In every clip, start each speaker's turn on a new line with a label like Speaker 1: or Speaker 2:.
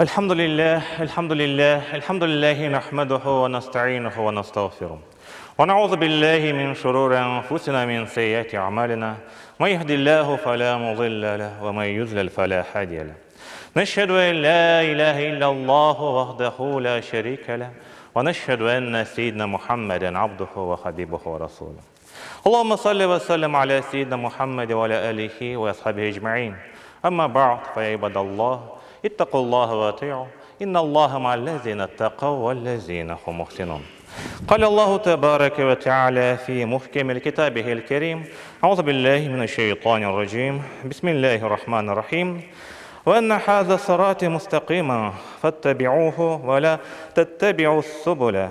Speaker 1: Elhamdülillah, elhamdülillah, elhamdülillahi nahmeduhu ve nastainuhu ve nastağfiruh. Ve nauzu billahi min şururi enfusina min seyyiati a'malina. Men yehdillahu fela mudille leh ve men yudlil fela hadiye leh. Neşhedü en la ilahe illallahu vahdehu la şerike leh ve neşhedü enne seyyidina Muhammeden abduhu ve habibuhu ve rasuluh. Allahümme salli ve sellim ala seyyidina Muhammed ve ala alihi ve ashabihi ecmain. Amma ba'd, fe ya ibadallah, ittaqullaha ve ati'u, innallaha ma'allezine ittaqav vellezine hum muhsinun. Qale Allahu tebareke ve teala fi muhkemil kitabihil kerim, Euzu billahi mineşşeytanirracim, Bismillahirrahmanirrahim, Ve enne haza sırati mustaqima fettebi'uhu ve la tettebi'us subule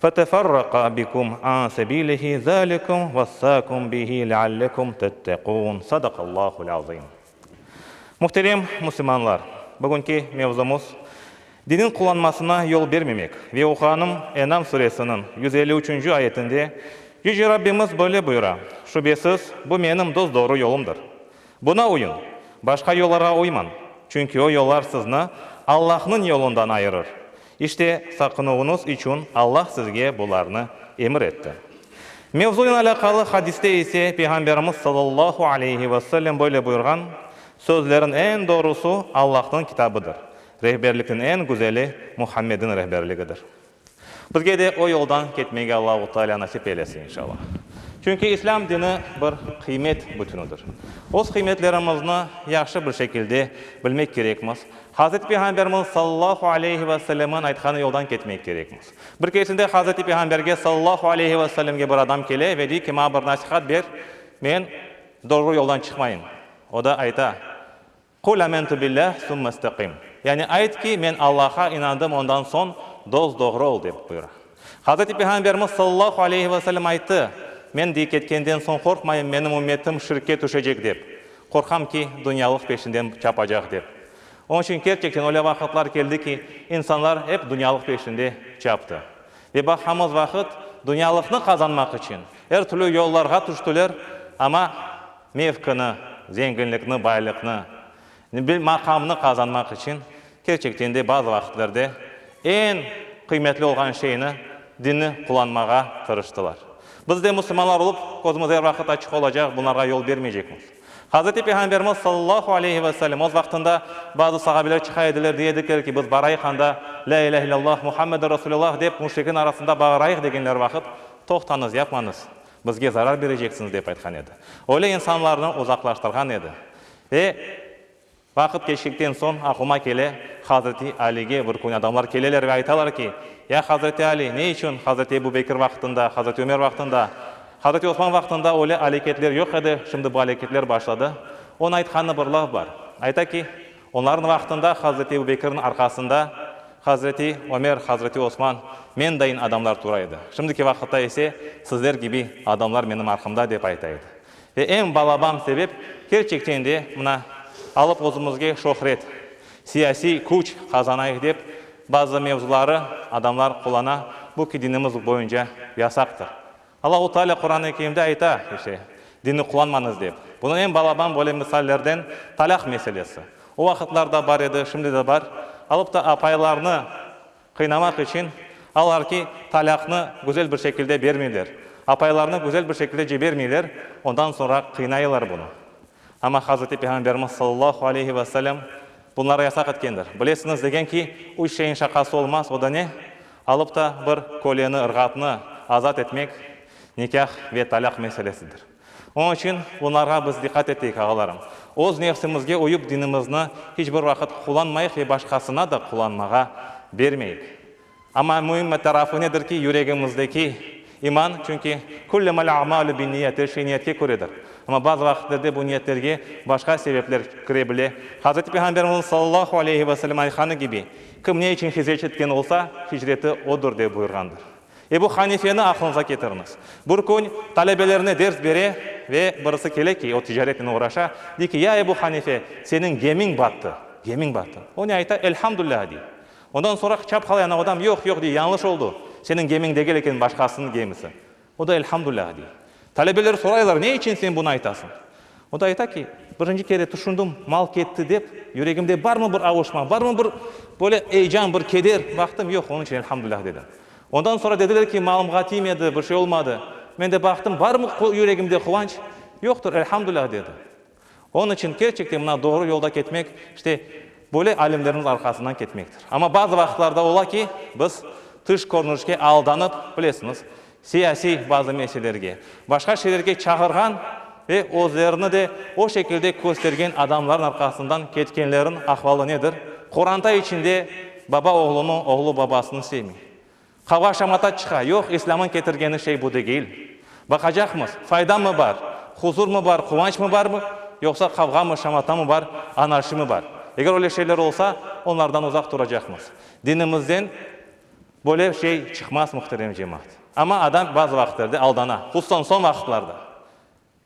Speaker 1: Feteferraka bikum an sebilihi zalikum vassakum bihi leallekum tettekun. Sadakallahul azim. Muhterem müslümanlar, bugünki mevzumız, dinin qullanmasına yol bermemek ve oquğanım En'am suresiniñ 153-ünci ayetinde Yüce Rabbimiz böyle buyura, Şübesiz, bu menim dos-doğru yolumdır. Buna uyun, başqa yollarğa uymañ, çünki o yollar sizni Allahnıñ yolundan ayırır. İşte, saqınuvıñız içün Allah sizge bularnı emir etti. Mevzunen alâqalı hadiste ise Peyğamberimiz sallallahu aleyhi ve sellem böyle buyurğan, Sözlerin eñ doğrusu Allahnıñ kitabıdır, rehberlikniñ eñ güzeli Muhammedin rehberligidir. Bizge de o yoldan ketmege Allahu Teala nasip eylesin inşallah. Çünki İslâm dini bir qıymet bütünidir. Öz qıymetlerimizni yahşı bir şekilde bilmek kerekmiz. Hazreti Peyğamberimiz sallallahu aleyhi ve sellemniñ aytqanı yoldan ketmek kerekmiz. Bir keresinde Hazreti Peyğamberge sallallahu aleyhi ve sellemge bir adam kele ve dey ki, maña bir nasihat ber, men doğru yoldan çıqmayım. O da ayta, Qul amentu billah summe istaqim, yani ayt ki, men Allah'a inandım ondan soñ dos-doğru ol dep buyura. Hazreti Peyğamberimiz sallallahu aleyhi ve sellem ayttı, Men dey ketkenden soñ qorqmayım menim ümmetim şirkke tüşecek dep, qorqam ki, dünyalıq peşinden çapacaq dep. Onıñ içün kerçekten öyle vaqıtlar keldi ki, insanlar ep dünyalıq peşinde çaptı. Ve baqamız vaqıt dünyalıqnı qazanmaq içün er türlü yollarğa tüştüler, amma mevkini, zenginlikni, baylıqnı, bir maqamnı qazanmaq içün kerçekten de bazı vaqıtlarda eñ qıymetli olğan şeyni, dinni qullanmağa tırıştılar. Biz de musulmanlar olıp, közümiz er vaqıt açıq olacaq, bunlarğa yol bermeycekmiz. Hazreti Peyğamberimiz sallallahu aleyhi ve sellem öz vaqtında bazı sahabeler çıqa ediler, dey edikler ki, biz barayıq anda, Lâ ilâhe illallah, Muhammeden Rasulullah dep müşrikler arasında bağırayıq degenler vaqıt, Toqtañız, yapmañız, bizge zarar bereceksiñiz dep aytqan edi. Öyle insanlarnı uzaqlaştırğan edi. Ve vaqıt keçtikten soñ aqlıma kele, Hazreti Alige bir kün adamlar keleler ve aytalar ki, Ya Hazreti Ali, ne içün Hazreti Ebu Bekir vaqtında, Hazreti Ömer vaqtında, Hazreti Osman vaqtında öyle aleketler yoq edi, şimdi bu aleketler başladı? Onıñ aytqanı bir laf bar. Ayta ki, Onlarnıñ vaqtında Hazreti Ebu Bekirniñ arqasında Hazreti Ömer, Hazreti Osman, men dayın adamlar tura edi. Şimdiki vaqıtta ise sizler kibi adamlar menim arqamda, dep ayta edi. Ve eñ balaban sebep, kerçekten de, mına, alıp özümizge şöhret, siyasiy küç qazanayıq dep, bazı mevzuları adamlar qullana, bu ki dinimiz boyunca yasaqtır. Allahu Teala Quran-ı Kerimde ayta, işte, dinni qullanmañız dep. Bunıñ eñ balaban böyle misallerden talâq meselesi. O vaqıtlar da bar edi, şimdi de bar. Alıp da apaylarnı qıynamaq içün alar ki, talâqnı güzel bir şekilde bermeyler. Apaylarnı güzel bir şekilde cebermeyler, ondan soñra qıynaylar bunı. Amma Hazreti Peyğamberimiz sallallahu aleyhi ve sellem bunları yasaq etkendir. Bilesiñiz, degen ki, üç şeyin şaqası olmaz, o da ne? Alıp da bir köleni, ırğatnı azat etmek, nikâh ve talâq meselesidir. Onıñ içün bunlarğa biz diqqat eteyik, ağalarım. Öz nefsimizge uyıp dinimizni hiç bir vaqıt qullanmayıq ve başqasına da qullanmağa bermeyik. Amma müim tarafı nedir ki, yüregimizdeki iman, çünki küllemal a'malu binniyat, er şey niyetke köredir. Amma bazı vaqıtlarda bu niyetlerge başqa sebepler kire bile. Hazreti Peyğamberimiz sallallahu aleyhi ve sellem aytqanı kibi, Kim ne içün hicret etken olsa, hicreti odur dep buyurğandır. Ebu Hanifeni aqlıñıza ketiriñiz. Bir kün talebelerine ders bere ve birisi kele ki, o ticaretnen oğraşa, dey ki, Ya Ebu Hanife, seniñ gemiñ battı, gemiñ battı. O ne ayta? Elhamdülilâh, dey. Ondan soñra çapqalay anav adam, Yoq, yoq, dey, yañlış oldu, seniñ gemiñ degil eken, başqasınıñ gemisi. O da Elhamdülilâh, dey. Talebeler soraylar, Ne içün sen bunı aytasıñ? O da ayta ki, Birinci kere tüşündim, mal ketti dep, yüregimde barmı bir avuşma, barmı bir böyle eyecan, bir keder, baqtım, yoq, onıñ içün elhamdülilâh dedim. Ondan soñra dediler ki, malımğa tiymedi, bir şey olmadı. Men de baqtım, barmı yüregimde quvanç, yoqtır, elhamdülilâh dedim. Onıñ içün kerçekten mına doğru yolda ketmek, işte, böyle alimlerniñ arqasından ketmektir. Amma bazı vaqıtlarda ola ki, biz tış körünişke aldanıp, bilesiñiz, siyasiy bazı meselelerge, başqa şeylerge çağırğan ve özlerini de o şekilde köstergen adamlarnıñ arqasından ketkenlerniñ ahvalı nedir? Qoranta içinde baba oğlunı, oğlu babasını sevmey. Qavğa-şamata çıqa. Yoq, İslâmnıñ ketirgeni şey bu degil. Baqacaqmız, faydamı bar, huzurmı bar, quvançmı barmı, yoqsa qavğamı, şamatamı bar, anarşimi bar? Eger öyle şeyler olsa, onlardan uzaq turacaqmız. Dinimizden böyle şey çıqmaz, muhterem cemaat. Amma adam bazı vaqıtlarda aldana, hususan soñ vaqıtlarda.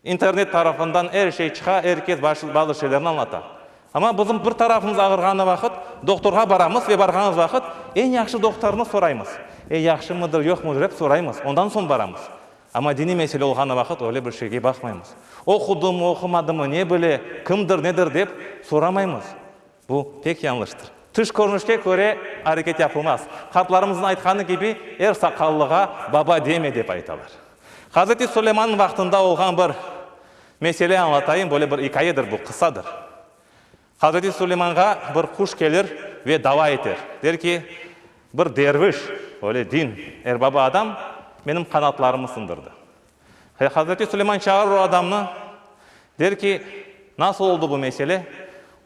Speaker 1: İnternet tarafından er şey çıqa, er kes bazı şeylerni añlata. Amma bizim bir tarafımız ağırğanı vaqıt, doktorğa baramız ve barğanımız vaqıt eñ yahşı doktornı soraymız. E, yahşımıdır, yoqmıdır dep soraymız, ondan soñ baramız. Amma diniy mesele olğanı vaqıt öyle bir şeyge baqmaymız. Oqudımı, oqumadımı, ne bile, kimdir, nedir dep soramaymız. Bu pek yañlıştır. Tış körünişke köre areket yapılmaz. Qartlarımıznıñ aytqanı kibi, er saqallığa baba deme dep aytalar. Hazreti Suleymannıñ vaqtında olğan bir mesele añlatayım, böyle bir ikayedir bu, qıssadır. Hazreti Suleymanğa bir quş kelir ve dava eter. Der ki, bir derviş, öyle din erbabı adam menim qanatlarımı sındırdı. Hazreti Suleyman çağırır o adamnı, der ki, Nasıl oldı bu mesele?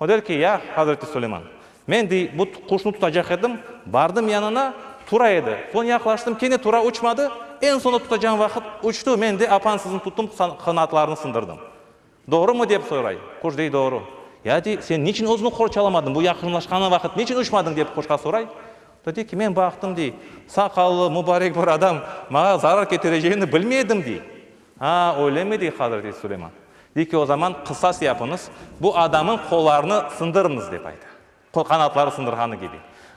Speaker 1: O der ki, Ya, Hazreti Suleyman, men, dey, bu quşnı tutacaq edim, bardım yanına, tura edi, soñ yaqlaştım, kene tura, uçmadı, eñ soñunda tutacağım vaqıt uçtı, men de apansızın tuttım, qanatlarını sındırdım. Doğrumı? dep soray. Quş dey, Doğru. Ya, dey, sen niçün özüñni qorçalamadıñ, bu yaqınlaşqanı vaqıt niçün uçmadıñ? dep quşqa soray. O dey ki, men baqtım, dey, saqallı, mubarek bir adam maña zarar ketirecegini bilmey edim, dey. A, öylemi, dey Hazreti Suleyman. Dey ki, o zaman qısas yapıñız, bu adamıñ qollarını sındırıñız, dep ayta. Qanatları sındırğanı kibi.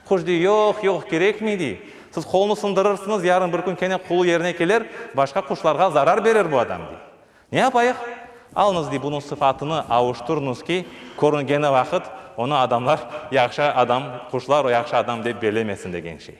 Speaker 1: Quş dey, yoq, yoq, kerekmey, dey. Siz qolunı sındırırsıñız, yarın bir kün kene qolu yerine keler, başqa quşlarğa zarar berer bu adam, dey. Ne yapayıq? Alıñız, dey, bunıñ sıfatını avuştırıñız ki, körüngeni vaqıt onı adamlar yahşı adam, quşlar yahşı adam dep bellemesin degen şey.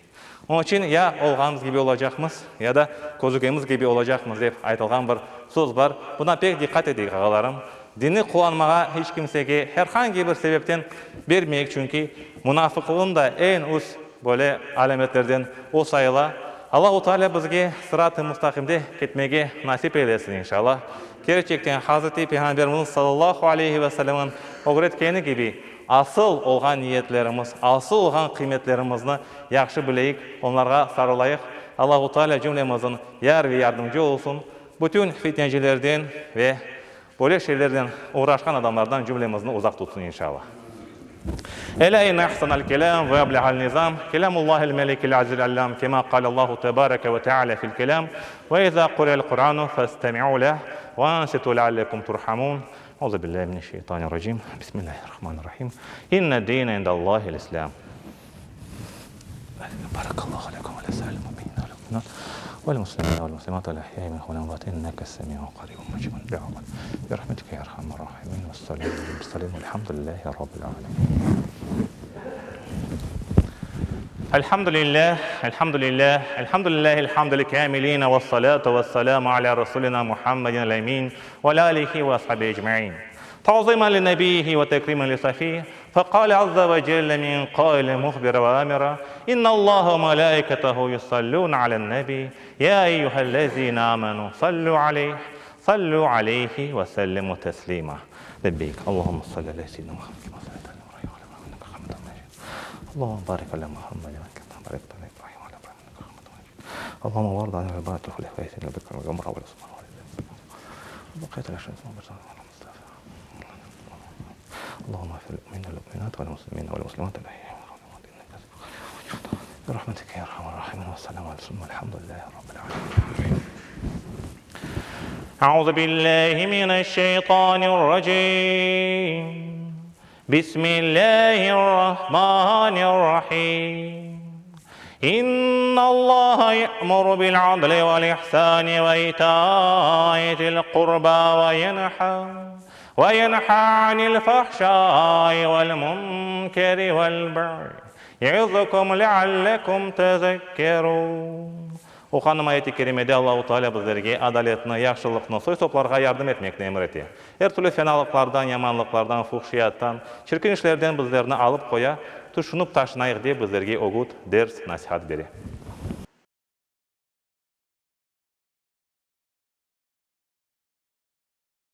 Speaker 1: Onıñ içün ya olğanımız kibi olacaqmız, ya da közügemiz kibi olacaqmız dep aytılğan bir söz bar. Buna pek diqqat eteyik, ağalarım. Dinni qullanmağa hiç kimsege her hangi bir sebepten bermeyik, çünki munafıqlığın da eñ üst böyle alâmetlerden o sayıla. Allahu Teala bizge sırat-ı mustaqimde ketmege nasip eylesin, inşallah. Kerçekten, Hazreti Peyğamberimiz sallallahu aleyhi ve sellemniñ ögretkeni kibi, asıl olğan niyetlerimiz, asıl olğan qıymetlerimizni yahşı bileyik, onlarğa sarılayıq. Allahu Teala cümlemizin yar ve yardımcı olsun. Bütün fitnecilerden ve böyle şeylernen oğraşqan adamlardan cümlemizni uzaq tutsın, inşallah. Elâ inne ahsanal kelâm ve ebleğal nizam, kelâmullâhil melikil azizil allâm, kemâ qâlallâhu tebâreke ve teâlâ fil kelâm, ve izâ quri'al Qur'ânu festemi'û leh ve ansitû leallekum turhamûn. Euzubillâhi mineşşeytanirracîm. Bismillâhirrahmanirrahîm. İnne dîne indallâhil islâm. Barakallahu lekum ve lisâiril mu'minîne vel mu'minât vel muslimîne vel muslimât vel ahyâi minhum vel emvât inneke semî'un qarîbun mucîbud de'avat bi rahmetike ya erhamer râhimîn vesselâmu alel murselîn velhamdülillâhi rabbil âlemîn. Elhamdülillâh, elhamdülillâh, elhamdülillâhil hamdil kâmilîn vessalâtu vesselâmu alâ rasûlinâ Muhammedin el-emîn ve alâ âlihi ve ashabihi ecmaîn. Ta'zimen li nebiyyihi ve tekrimen li safiyhi, feqale azze ve celle min qailin muhbira ve amira, İnnallaha ve melâiketehu yusallûne alen-nebi, ya eyyühellezîne âmenû sallû aleyh, sallû aleyhi ve sellimû teslîmâ. Lebbeyk, Allahümme salli alâ seyyidinâ Muhammed kemâ salleyte alâ İbrahim ve alâ İbrahim inneke hamidun mecid. Allahümme barik alâ Muhammedin kemâ barekte alâ İbrahim ve alâ İbrahim inneke hamidun mecid. Allahümme vardı anil ibadil hulefâi seyyidinâ Ebi Bekr ve Ömer ve Osman ve Euzu billahi mineşşeytanirracim. Bismillahirrahmanirrahim. İnnallaha ye'muru bil adli vel ihsani ve ita'i zil qurba ve yenha. Ve yenha anil fahşai vel munkeri vel bağyi yeizukum leallekum tezekkerun. Oqanım ayet-i kerimede Allahu Teala bizlerge adaletni, yahşılıqnı, soy-soplarğa yardım etmekni emir ete. Er türlü fenalıqlardan, yamanlıqlardan, fuhşiyattan, çirkin işlerden bizlerni alıp qoya, tüşünip taşınayıq dep bizlerge ögüt, ders, nasihat bere.